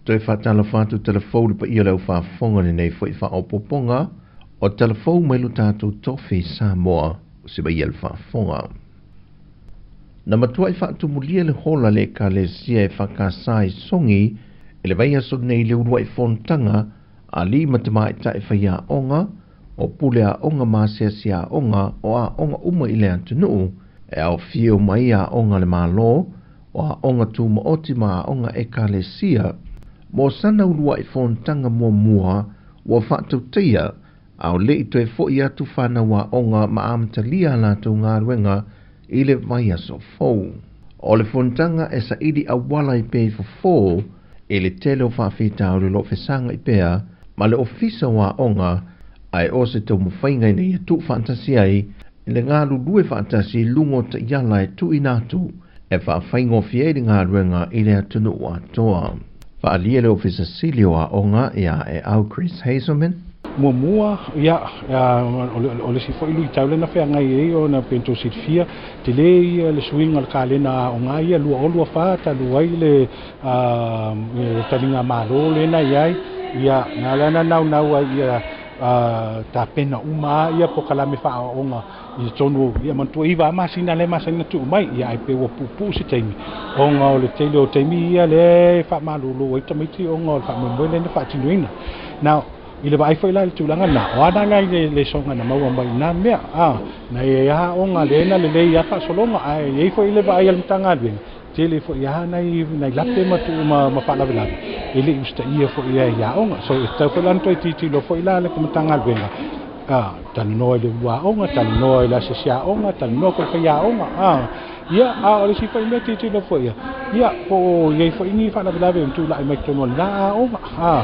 Toe faatalofa atu talafou i le paia o le aufaafofoga i lenei foi faaopoopoga o talafou mai lo tatou tofi Samoa se paia le faafofoga. Na matuai faatumulia le hola le Ekalesia EFKS i Sogi i le vaiaso nei i le uluai fonotaga a alii ma tamaitai faiaoga o pule aoga ma asiasi aoga o aoga uma i le atunuu e aofia uma ai aoga a le Malo, o aoga tumaoti ma aoga ekalesia. Mo sana uluai fonotaga muamua ua faatautaia a o le i toe fo'i atu fanau aoga ma amatalia a latou galuega i le vaiaso fou. O le fonotaga e saili auala ai pea i fofo i le tele o faafitauli o lo o fesagai pea ma le Ofisa o Aoga ae o se taumafaiga ina ia tuufaatasi ai le galulue faatasi i luga o taiala e tuuina atu e faafaigofie ai le galuega i le atunuu atoa. Faaalia le Ofisa Sili o Aoga ia Aeau Chris Hazelman. Muamua, ia, o le isi foi luitau lea na feagai ai ona pei ona outou silafia, tele ia le suiga o le kalena aoga ia 2024 talu ai le taliga malo lea na i ai, ia, na ala ona naunau ai ia tapena uma lava ia polokalame faaaoaoga i totonu, ia manatua 9 lava masina lea e masani ona tuu mai, ia ae pei ua puupuu se taimi ona o le tele o taimi ia lea e faamalulu ai tamaiti ona o le faamoemoe lea na faatinoina. Now, i le vaai foi la i le tulaga lena, o a na nai lesoga na maua mai i na mea, na i ai lava aoga lea na lelei lava faasologa, ae i ai foi le vaai a le Matagaluega, tele foi lava nai lape ma tuu ma faalavelave e le i usitaia foi e aoga. So e tatau foi la ona toe tilotilo foi la le Matagaluega, talanoa i le ulu aoga, talanoa i le asiasi aoga, talanoa foi i le faiaoga. Ia, a o le isi foi mea tilotilo foi ia, ia, po o i ai foi ni faalavelave e tulai mai totonu o lena aoga.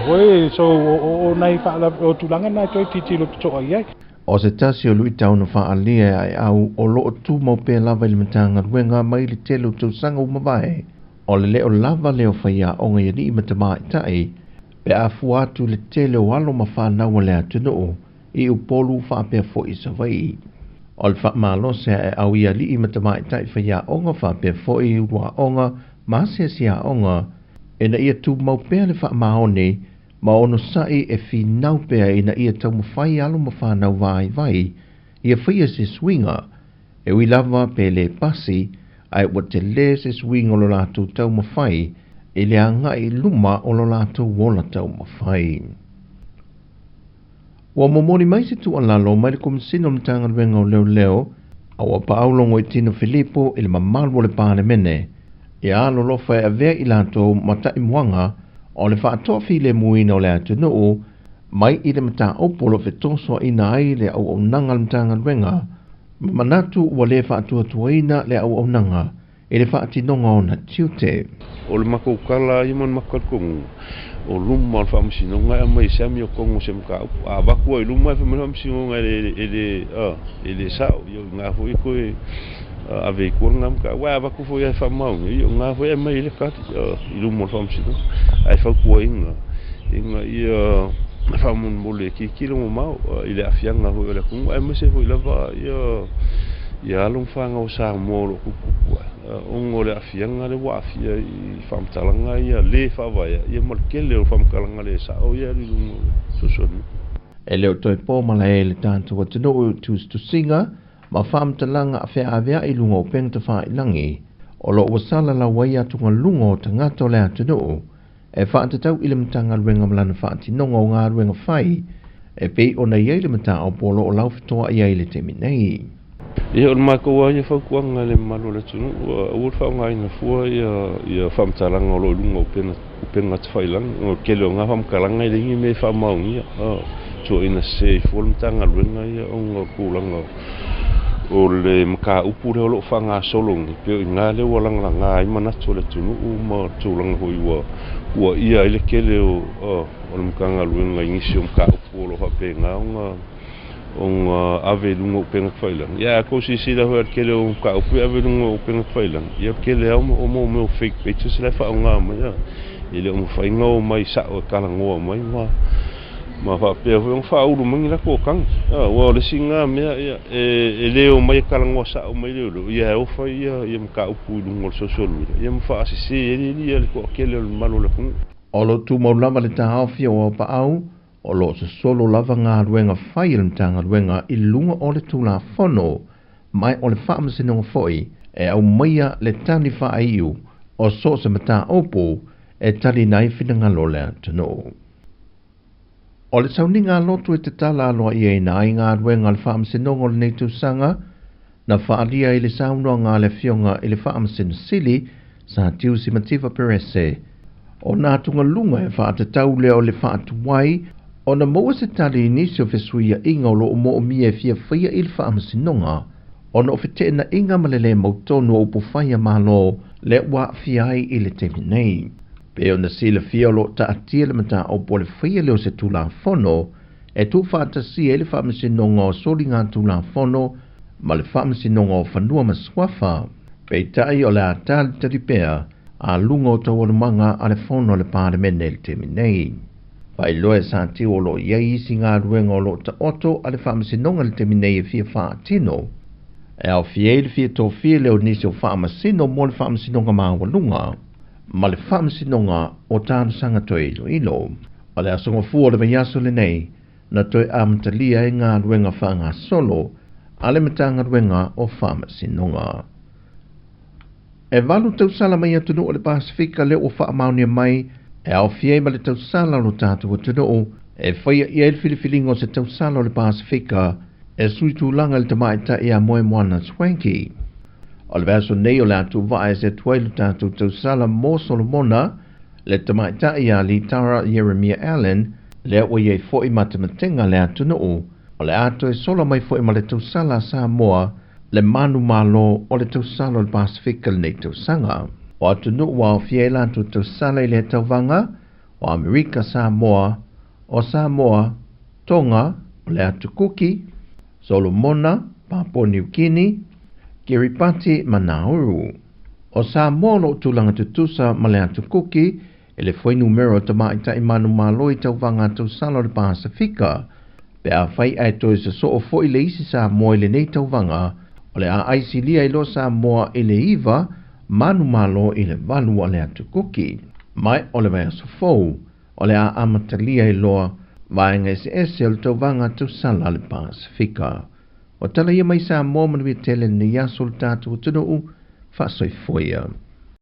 Oi, so o nai o tulaga na e toe tilotilo totoa i ai. O se tasi o luitau na faaalia e Aeau o lo o tumau pea lava i le Matagaluega mai le tele o tausaga ua mavae, o le le o lava lea o faiaoga i alii ma tamaitai pe a fua atu i le tele o alo ma fanau a le atunuu i Upolu faapea foi i Savaii. O le faamalosi a Aeau i alii ma tamaitai faiaoga faapea foi i uluaoga ma asiasi aoga ina ia tumau pea le faamaoni ma onosai e finau pea ina ia taumafai alo ma fanau vaivai ia faia se suiga e ui lava pe le pasi ae ua tele se suiga o lo latou taumafai i le agai i luma o lo latou ola taumafai. Ua momoli mai se tuualalo mai le Komesina o le Matagaluega o Leoleo a ua paau Logoitino Filipo i le mamalu o le Palemene ia alolofa e avea i latou ma taimuaga o le faatoafilemuina o le atunuu mai i le mataupu o lo o fetosoaina ai le auaunaga a le Matagaluega ma manatu ua le faatuatuaina le auaunaga i le faatinoga o ona tiute. O le matou tala ia ma le matou talitonuga, o luma o le faamasinoga e aumai ai se amiotogo o se mataupu. A avatu ai i luma e fai mai le faamasinoga e le sao, ia o i ina foi e toe ave ai i tua lena mataupu. Ae a avatu foi lava e faamaonia, ia o ina foi e aumai ai le tali i luma o le faamasinoga. Ae fautuaina ina ia faamolemole e tilotilo mamao i le aafiaga foi o le atunuu, aemaise foi lava ia alo ma fanau a Samoa o lo o tuputupu ae ona o le aafiaga lea ua aafia i faamatalaga ia le faavaea ia ma le tele o faamatalaga le sao ia e alu i luga o le social media. E le o toe po malae i le tatou atunuu i tusitusiga ma faamatalaga feaveai i luga o upega tafailagi o lo o ua salalau ai atugaluga o tagata o le atunuu e faatatau i le Matagaluega ma lana faatinoga o galuega fai e pei ona i ai le mataupu o lo o laufetoai ai i le taimi nei. Ia, o le matou lava ia fautuaga i le mamalu o le atunuu, aua le faaaogaina fua ia faamatalaga o lo o i luga o upega tafailagi, ona o le tele o na faamatalaga e leai ni mea e faamaonia, tuuaiina sese ai fua le Matagaluega ia ona o le tulaga o le mataupu lea o lo o faagasolo nei, pei o i ina lea ua lagalaga ai manatu o le atunuu ma le tulaga foi ua tuuaia ai le tele o le Matagaluega i nisi o mataupu o lo o faapena ona ave i luga o upega tafailagi. Ia, a outou silasila foi i le tele o mataupu e ave i luga o upega tafailagi, ia o le tele lava o mea o fake pages la e faaaoga mai, e le o mafai ona omai sao e talanoa mai ma faapea foi ona faaulu mai ni latou tagi. Aua o le isi lena mea, ia, e le omai e talanoa sao mai leoleo, ia e ofa ia mataupu i luga o le social media ia ma faasese ai le toatele o le mamalu o le atunuu. O lo tumau lava le taofi o Aupaau, o lo sosolo lava galuega fai a le Matagaluega i luga o le Tulafono, ma o le Faamasinoga foi e aumaia le tali faaiu o so o se mataupu e taliina ai finagalo o le atunuu. O le sauniga lotu e tatala aloaiaina ai galuega a le Faamasinoga o lenei tausaga, na faaalia i le saunoaga a le Afioga i le Faamasino Sili Sa Tiusi Mativa Perese, o nā atugaluga e faatatau lea o le faatuai ona maua se tali i nisi o fesuiaiga o loo moomia e fiafaia i le Faamasinoga, ona o feteenaiga ma le lē mautonu o upufai a Malo lea ua aafia ai i le taimi nei. Pe ona silafia o loo taatia le mataupu o le faia lea o se Tulafono e tuufaatasia ai le Faamasinoga o Soliga Tulafono ma le Faamasinoga o Fanua ma Suafa. Peitai o le a talitali pea a luga o taualumaga a le Fono a le Palemene i le taimi nei. Faailoa e Sa Tiu o loo i ai isi galuega o loo taoto a le Faamasinoga i le taimi nei e fia faatino, e aofia ai le fia tofia lea o nisi o faamasino mo le Faamasinoga Maualuga ma le Faamasinoga o Talosaga Toe Iloilo. O le aso gafua o le vaiaso lenei na toe amatalia ai galuega faagasolo a le Matagaluega o Faamasinoga. E 8 tausala mai atunuu o le Pasifika lea ua faamaonia mai e aofia ai ma le tausala o lo tatou atunuu e faia i ai le filifiliga o se tausala o le Pasifika e sui tulaga i le tamaitai ia Moemoana Swanky. O le vaiaso nei o le atuvaa e se atu ai lo tatou tausala mo Solomona, le tamaitai ia Litara Jeremia Allen, lea ua iai foi matematega le atunuu, o le a toe sola mai foi ma le tausala a Samoa le manu malo o le tausala o le Pasifika lenei tausaga. O atunuu ua aofia ai latou tausala i lea tauvaga, o Amerika Samoa, o Samoa, Tonga, o le Atu Kuki, Solomona, Papua New Guinea, Kiribati ma Nauru. O Samoa o loo tulaga tutusa ma le Atu Kuki e le fuainumera o tamaitai manumalo i tauvaga a tausala o le Pasifika. Pe afai ae toe sosoo foi le isi Samoa i lenei tauvaga, o le a aisilia ai loa Samoa i le 9 manumalo i le 8 a le Atu Kuki. Mai o le vaiaso fou, o le a amatalia ai loa vaega eseese o le tauvaga tausala a le Pasifika. O tala ia mai Samoa manuia tele lenei aso o le tatou atunuu, faasoifuaia.